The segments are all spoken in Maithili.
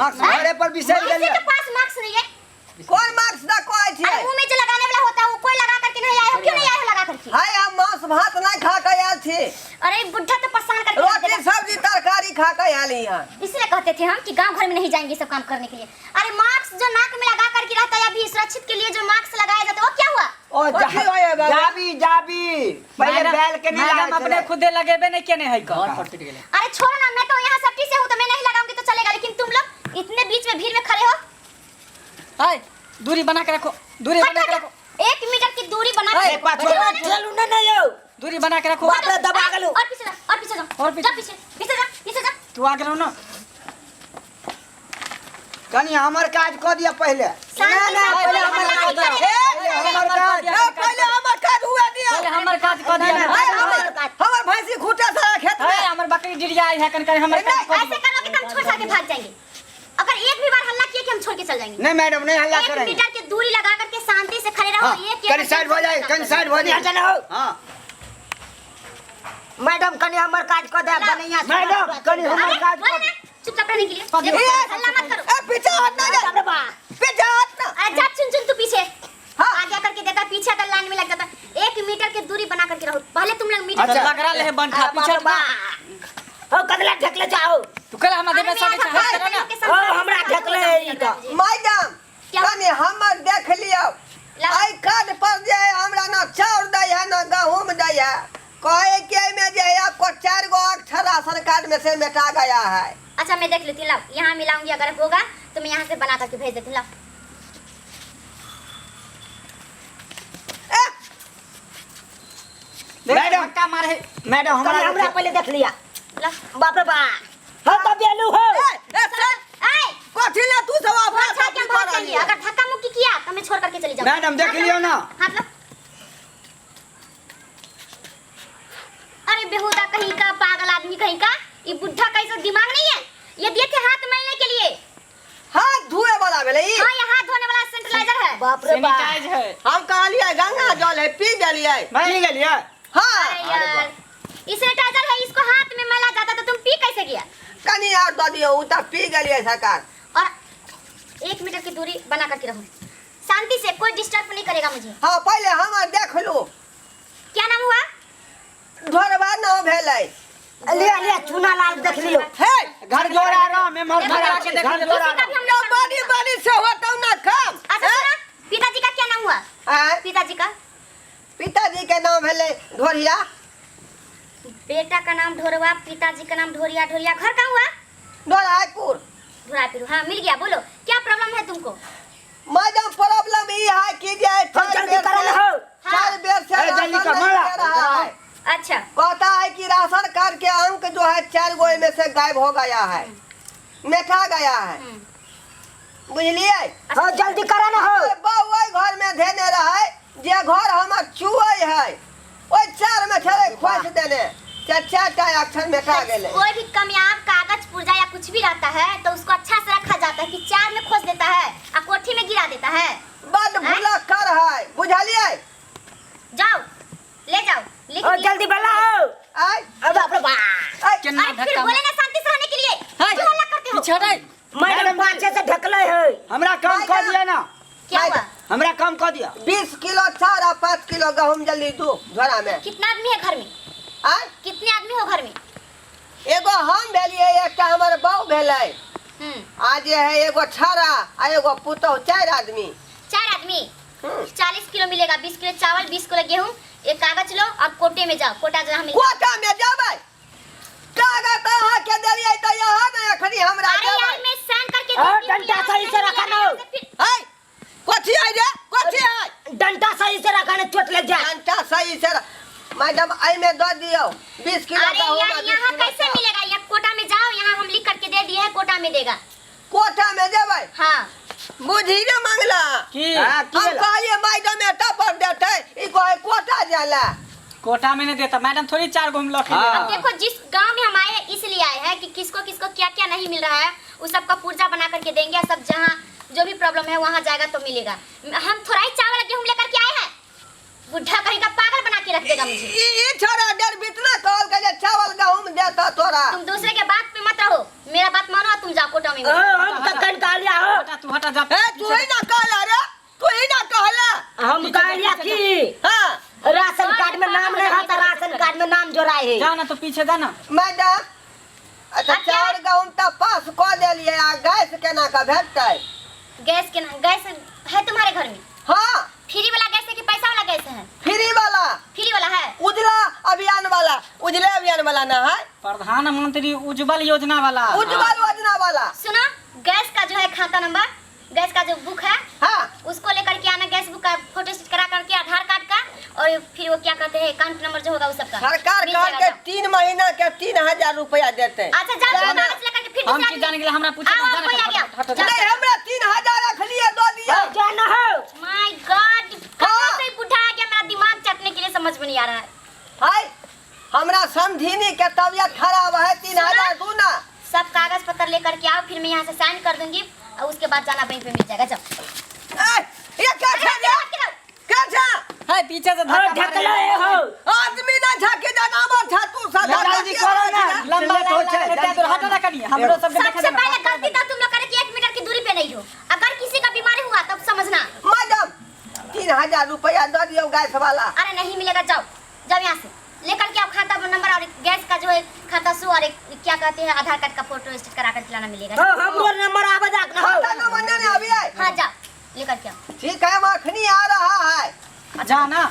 मास्क हाँ? घरे पर बिसरि किसी गेलियै के पास मास्क नहीं है। कोन मास्क द कहै अरे छियै? मुंह में जो लगाने वाला होता है वो कोई लगा करके नहीं आए हो। क्यों नहीं आए हो लगा करके? हाय, हम मांस भात नहीं खा के आयल छी। अरे बुढ़ा तो परेशान करके रख रोटी देगा। सब्जी तरकारी खा के आयल यहाँ। इसलिए कहते थे हम कि गांव घर में नहीं जाएंगे ये सब काम करने के लिए। अरे मास्क जो नाक में लगा करके रहता है, अभी सुरक्षित के लिए जो मास्क लगाया जाता है, वो क्या हुआ? ओ कथी होय बाबा? जाबी जाबी पहिले मैडम- बैल के नहीं मैडम लागै अपने छलै। खुदे लगेबे नहीं केने है का। घर पर टूट गेलै। अरे छोड़ो ना, मैं तो यहाँ सेफ्टी से हूँ तो मैं नहीं लगाऊंगी तो चलेगा, लेकिन तुम लोग इतने बीच में भीड़ में खड़े हो। हाय, दूरी बना के रखो, दूरी हट, बना के हट, रखो। 1 मीटर की दूरी बना के एक बात छोड़ो। चलू ना ना यौ। दूरी बना के रखो। बाप रे, दबा गेलौ। और पीछे जा, और पीछे जा, और पीछे। जा पीछे, पीछे जा, पीछे जा। तू आगे रहो ना। कनी हमर काज कऽ दिअ पहिले। शांति ना, से पहिले कोई हमर हल्ला काज नहीं कऽ करेगा। ए, पहिले हमर काज। ए, पहिले हमर काज हुए दियौ। पहिले हमर काज कऽ दिअ। ए, हमर हमर भैंसी खूटे सारा खेत में। हाय, हमर बकरी डिरिया है कन कन हमर काज कऽ ऐसे दिअ। करोगे तो हम छोड़ के भाग जाएंगे। अगर एक भी बार हल्ला किए कि हम छोड़ के चल जाएंगे। नहीं मैडम, नहीं हल्ला एक करेंगे। मीटर की दूरी लगा करके शांति से खड़े रहो। हाँ, एक कनी साइड भऽ जाए, कनी साइड भऽ जाए। हट ना हो। हाँ। मैडम कनी हमर काज कऽ दे बनैया। मैडम कनी हमर काज बोले कऽ ना चुपचाप रहने के लिए। देखो, ए, हल्ला मत करो। ए, पीछे हट ना जा। बाप रे बा। पीछे हट ना। अरे जा चुन चुन तू पीछे। हाँ। आगे करके देता, पीछे अगर लाइन में लग जाता। 1 मीटर की दूरी बना करके रहो पहले तुम लोग मीटर। अच्छा। लग रहा है बंठा अरे बाप पीछे रे बा। हो कदला ढकले जाओ। तू कल हमरा देबे सके छै, हट करो ना। ओ, हमरा ढकले है ई तऽ। मैडम क्या? कनी हमर देख लियौ। लाओ। एहि कार्ड पर जे है हमरा ना चाउर दै है ना गहूम दै है। कहे कि एहिमे जे है आपको 4 गो अक्षर राशन कार्ड में से मिटा गया है। अच्छा मैं देख लेती हूँ, लाओ यहाँ मिलाऊंगी, अगर होगा तो मैं यहाँ से बना करके भेज देती हूँ, लाओ। ए, देख, मैडम। धक्का मारे है। मैडम कनी हमरा हमरा पहिले देख लिया। लाओ। बाप रे बा। हो तऽ बेलू हो। ए, ए, सर, ए, कथी ले तू सब थोड़ा अफरा छाड़ के तफरी हम कर भाग रहली जाएंगे। है? अगर धक्का मुक्की किया तो मैं छोड़ करके चली जाऊंगी। मैडम, देख हाथ लाओ। लियो ना। हाथ लाओ। अरे बेहुदा कहीं का, पागल आदमी कहीं का, ये बुढ़ा का ऐसा दिमाग नहीं है। ये दिए थे हाथ मलने के लिए। हाथ धोए वाला भेलै ई। हाँ, ये हाथ धोने वाला सैनिटाइजर है। बाप रे बा। सैनिटाइज है। हम कहलियै गंगा जल है, पी गेलियै। पी गेलियै। हाँ। अरे यार, ये सैनिटाइजर है, इसको हाथ में मला जाता तो तुम पी कैसे गया? कनी और दऽ दियौ, ओ तऽ पी गेलियै सरकार। और 1 मीटर की दूरी बना करके रहो शांति से, कोई डिस्टर्ब नहीं करेगा मुझे। हाँ, पहिले हमर देख लू। क्या नाम हुआ? ढोरबा नाम भेलै। लिया लिया चूना लाल देख लियो। हे, घर जोड़ा राम एम्हर देखो, घर के देख घर लियो। जोड़ा किसी का भी राम। हम लोग बड़ी बड़ी से होतौ ना काम। अच्छा सुना, पिताजी का क्या नाम हुआ? आँय? पिताजी का? पिताजी के नाम भेलै ढोरिया। बेटा का नाम ढोरवा, पिताजी का नाम ढोरिया। ढोरिया घर कहाँ हुआ? ढोरायपुर। ढोरापुर, हाँ मिल गया। बोलो क्या प्रॉब्लम है तुमको? मैडम प्रॉब्लम ई है कि जे हम चार जल्दी बेर करो से ना हो। 4 बेर से अरे जल्दी राशन कर, नहीं मारा। दे रहा है। अच्छा। कहता है कि राशन कार्ड के अंक जो है 4 गो में से गायब हो गया है, मेटा गया है। बुझलिए? हो जल्दी करो ना हो। बहु ओहि घर में धेने रहे जे घर हमर चुए है, ओहि चार में छलै खोसि देने, चार चार टा अक्षर मेटा गेलै। कोई भी कामयाब कागज पुर्जा या कुछ भी रहता है तो उसको अच्छा से रखा जाता है कि चार में खोस देता है और कोठी में गिरा देता है। बड भुलक्कर है, बुझलिए? जाओ ले जाओ लिख ओ दिए। जल्दी बोला हो। आय। अब बाप रे बा। आय। केना अरे फिर धक्का बोले ना शांति से रहने के लिए। हाय, क्यों हल्ला करते हो? पीछे हटाई। मैडम पाछे से ढकले है। हमरा काम कऽ दिअ ना। क्या हुआ? हमरा काम कऽ दिअ। 20 किलो चाउर आ 5 किलो गहूम जल्दी दू झोरा में। कितना आदमी है घर में? आय? कितने आदमी हो घर में? एगो हम भेलिए, एकटा हमर बहू भेलै, आ जे है एगो छाड़ा आ एगो पुतहु, चारि आदमी। चार आदमी। 40 किलो मिलेगा, 20 किलो चावल, 20 किलो गेहूँ। एक कागज लो और कोटे में जाओ, कोटा जहाँ मिलेगा। कोटा में जेबै? कागज तऽ अहाँके देलियै तऽ यहाँ ने एखनी हमरा अरे यार, देबै। मैं साइन करके और देती हूँ, डंडा यहाँ सही से नहीं रखा मिलेगा, ना। यहाँ से फिर- है कथी है रे, कथी है? डंडा सही से रखा ना, चोट लग जाए। डंटा सही से मैडम एहिमे दऽ दियौ 20 किलो अरे गहूम आ यार, 20 यहाँ किलो कैसे चाउर। मिलेगा? यहाँ कोटा में जाओ, यहाँ हम लिख करके दे दिए हैं, कोटा में देगा। कोटा में जेबै? हाँ। बुझी रे मंगला। की? हाँ, की हम भेलै? कहलियै मैडम एतऽ पर देतै, ई कहै कोटा जाय। कोटा में नहीं देता मैडम, थोड़ी चार गो हम लख। हाँ। अब देखो, जिस गांव में हम आए हैं इसलिए आए हैं कि किसको किसको क्या क्या नहीं मिल रहा है, उस सबका पुर्जा बना करके देंगे और सब जहाँ जो भी प्रॉब्लम है वहाँ जाएगा तो मिलेगा। हम थोड़ा ही चावल गेहूं लेकर के आए हैं, बुढ़ा कहीं का पागल बना के रख देगा मुझे। ई ई छोरा डर बितना कहल के जे चावल गहूम देता तोरा। तुम दूसरे के बात पे मत रहो, मेरा बात मानो और तुम जाओ कोटा में। ओ, हम तो तू हटा जा। ए तू ही ना कहला रे, तू ही ना कहला। हम कहलिया की हाँ राशन कार्ड में नाम नहीं है तो राशन कार्ड में नाम जोड़ाए है। जा ना तो पीछे जा ना। मैडम अच्छा चाउर गहूम तऽ पास कऽ देलियै, आ गैस केना कऽ भेटतै? गैस के ना, गैस है तुम्हारे घर में? हाँ। फ्री वाला गैस है कि पैसा वाला गैस है? फ्री वाला। फ्री वाला है। उजला अभियान वाला, उजले अभियान वाला ना है? प्रधानमंत्री उज्जवल योजना वाला। उज्जवल योजना वाला। सुनो, गैस का जो है खाता नंबर, गैस का जो बुक है, हाँ उसको लेकर के आना, गैस बुक का फोटो स्टेट करा करके, आधार कार्ड का, और फिर वो क्या कहते हैं अकाउंट नंबर जो होगा उस सबका। सरकार मिल कह जाएगा, के जाओ। 3 महीना के 3000 रुपया देते। अच्छा जाओ, जाना। कागज लेकर के फिर हम दूसरा की जाने के लिए हमरा पूछे आओ, ना, कोई आ गया। हटो, हटो, नहीं हमरा 3000 रख लिए दो दिया। जा ना हो। My God, कहाँ हाँ। से बूढ़ा आ गया मेरा दिमाग चटने के लिए, समझ में नहीं आ रहा है। हाय हमरा समझीनी के तबियत खराब है, 3000 दू ना। सब कागज पत्र लेकर के आओ, फिर मैं यहाँ से साइन कर दूंगी और उसके बाद जाना बैंक में मिल जाएगा। जाओ। ए, ये क्या छे रे? क्या छे? है पीछे से हो धक्का मारे। ढकले हो। आदमी ना झाके जनावर छा तू सदा जल्दी करो ना। लंबा लेट हो लाइन छै, लागल है, जल्दी दूर हटो ना कनी, हमरो सबके देखा सबसे देना। पहले गलती तो तुम लोग करे कि 1 मीटर की दूरी पे नहीं हो। अगर किसी का बीमारी हुआ तब समझना। मैडम 3000 रुपया दे दियो गैस वाला। अरे नहीं मिलेगा, जाओ जाओ यहाँ से लेकर के आओ खाता नंबर और गैस का जो है खाता सो और एक क्या कहते हैं आधार कार्ड का फोटो स्टेट करा कर लाना मिलेगा। हो हमरो नंबर आबे जाक ना हो। खाता नंबर नहीं अभी है। हाँ जाओ लेकर के आओ। ठीक है, मखनी आ रहा है। जा ना।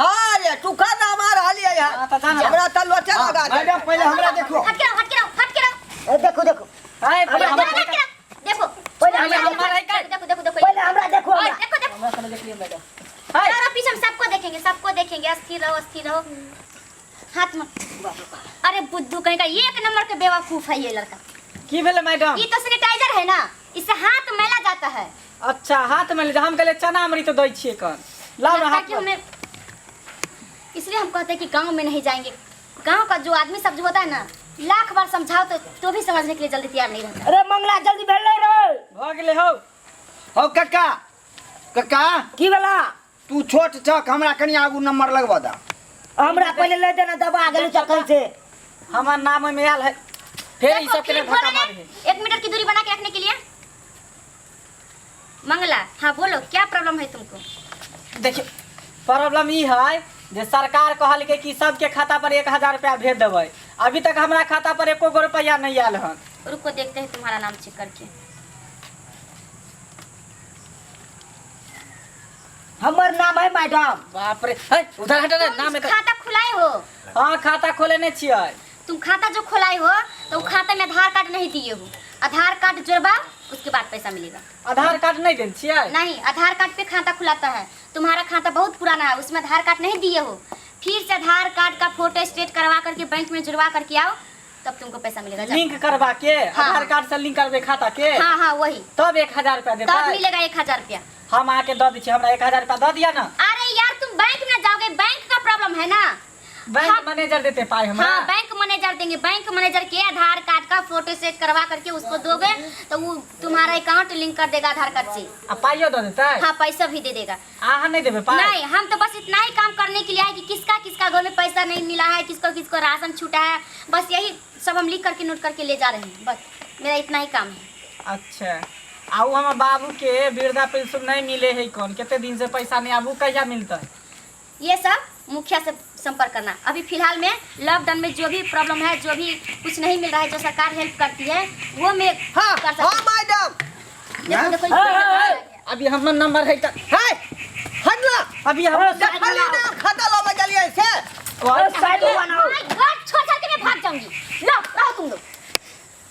हाँ रे तू का नाम आ रहा है यार? हाँ, तो जा ना। हमरा तो लोचा लगा दे। मैडम पहले हमरा देखो। हट के रहो, हट के रहो, हट के रहो। ए, देखो देखो। है पहले हट हमरा के रहो, देखो। पहले हमरा हमारा है का? देखो देखो देखो। पहले हमरा देखो। ओए, हमरा। देखो देखो। हमरा पहले देख लियो मैडम। है और पीछे हम सबको देखेंगे, सबको देखेंगे। अस्थिर रहो, अस्थिर रहो। हाथ में। अरे बुद्धू कहीं का, एक नंबर के बेवकूफ है ये लड़का। की भेलै मैडम? ये तो सैनिटाइजर है ना, इससे हाथ मैला जाता है। अच्छा हाथ में ले, हम कहले चना अमृत दै छियै कन। लाओ ना लगता हाथ कि हमें, इसलिए हम कहते हैं कि गांव में नहीं जाएंगे। गांव का जो आदमी सब जो होता है ना, लाख बार समझाओ तो भी समझने के लिए जल्दी तैयार नहीं रहता। अरे मंगला जल्दी भेलै रे। भ गेलै हौ। हौ कक्का, कक्का की भेला? तू छोट छक, हमरा कनी आगू नंबर लगवा दा। हमरा पहले ले देना, दबा गेलू चक्कर से। हमर नाम में आयल है, फिर ई देखो, सब के फिर धक्का बोले मारे ने, है। 1 मीटर की दूरी बना के रखने के लिए। मंगला हाँ बोलो, क्या प्रॉब्लम है तुमको? देखियो प्रॉब्लम ई है जे सरकार कहलकै कि सबके खाता पर 1000 रुपया भेज देबै, अभी तक हमरा खाता पर एको गो रुपया नहीं आयल हन। रुको देखते हैं तुम्हारा नाम चेक करके। हमर नाम है मैडम। बाप रे, है उधर हटो रे, नाम है तुम खाता खुलाए हो? हाँ खाता खोले नहीं छियै। तुम खाता जो खोलाए हो तो खाता में आधार कार्ड नहीं दिए हो। आधार कार्ड जुड़वाओ उसके बाद पैसा मिलेगा। आधार कार्ड नहीं देने छियै? नहीं, आधार कार्ड पे खाता खुलाता है। तुम्हारा खाता बहुत पुराना है, उसमें आधार कार्ड नहीं दिए हो। फिर से आधार कार्ड का फोटो स्टेट करवा करके बैंक में जुड़वा करके आओ, तब तुमको पैसा मिलेगा। जाओ। लिंक करवा के? हाँ। आधार कार्ड से लिंक करबे खाता के? हाँ हाँ वही। तब 1000 रुपया तब देतै? मिलेगा 1000 रुपया। हम आके दऽ दै छियै, हमरा 1000 रुपया दऽ दिया ना। अरे यार तुम बैंक में जाओगे, बैंक का प्रॉब्लम है ना। बैंक हाँ। मैनेजर देते पाई हमरा। हाँ बैंक मैनेजर देंगे। बैंक मैनेजर के आधार कार्ड का फोटो सेट करवा करके उसको दोगे तो वो तुम्हारा अकाउंट लिंक कर देगा आधार कार्ड से। आ पाइयो दऽ देतै? हाँ पैसा भी दे देगा। अहाँ नहीं देबै पाई? नहीं, हम तो बस इतना ही काम करने के लिए आए कि किसका किसका घर में पैसा नहीं मिला है, किसको किसको राशन छूटा है, बस यही सब हम लिख करके नोट करके ले जा रहे हैं, बस मेरा इतना ही काम है। अच्छा आ उ हमर बाबू के वृद्धा पेंशन नहीं मिले है कौन, कते दिन से पैसा नहीं आबू, कहिया मिलतै? ये सब मुखिया से संपर्क करना। अभी फिलहाल में लॉकडाउन में जो भी प्रॉब्लम है, जो भी कुछ नहीं मिल रहा है, जो सरकार हेल्प करती है वो मैं हाँ कर सकती हाँ हूँ। मैडम। देखो देखो अभी हमर नंबर है त है हट ना। अभी हमर खाली ना खाता लो बजलिए से। साइड बनाओ। My God, छोड़ छोड़ के मैं भाग जाऊंगी। लो रहो तुम लोग।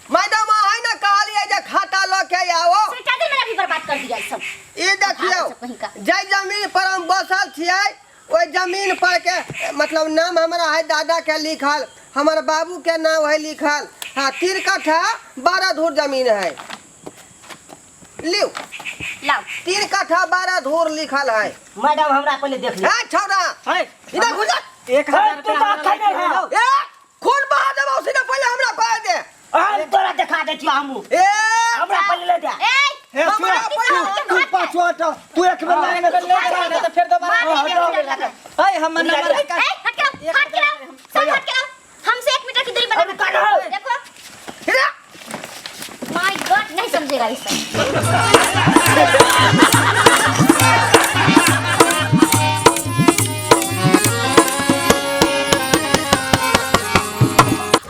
मैडम अहाँ ना कहलिए जे खाता ल के आओ। सैनिटाइजर मेरा भी बर्बाद कर दिया सब। ई देखियौ सब कहीं का। जाहि जमीन पर हम बसल छियै ओहि जमीन पर के मतलब नाम हमरा है दादा के लिखल, हमर बाबू के नाम है लिखल। हाँ 3 कट्ठा 12 धूर जमीन है। लियो लाओ। 3 कट्ठा 12 धूर लिखल है। मैडम हमरा पहले देख ले। है छौड़ा है इधर घुस जा। 1000 तू रुपया तो हमरा अखन लैके है। हौ। ए खून बहा देबौ सीधा, पहले हमरा कह दे। हम तोरा देखा दै छियौ हमहूँ। ए हमरा पहले ले जा। ए हे हमरा सुन, पहले तू पाछू हट, तू एक बेर लाइन में ले जा, तो फिर दोबारा मार देंगे लड़का। है हमर नंबर है ए हट के रहो, हट के रहो, सब हट के रहो। हमसे 1 मीटर की दूरी बना अब कहाँ हो? देखो। रे my God, नहीं समझ समझेगा ये सब।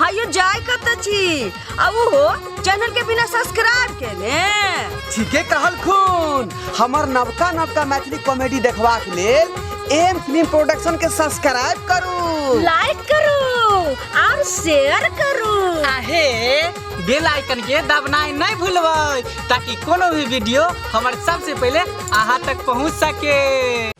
हायो जाय कत छी आ उहो चैनल के बिना सब्सक्राइब केने। ठीके कहल खून, हमर नवका नवका मैथिली कॉमेडी देखबाक लेल एम फिल्म प्रोडक्शन के सब्सक्राइब करू, लाइक करू और शेयर करू। आहे बेल आइकन के दबनाइ नहीं भूलबै ताकि कोनो भी वीडियो हमर सबसे पहले अहाँ तक पहुँच सके।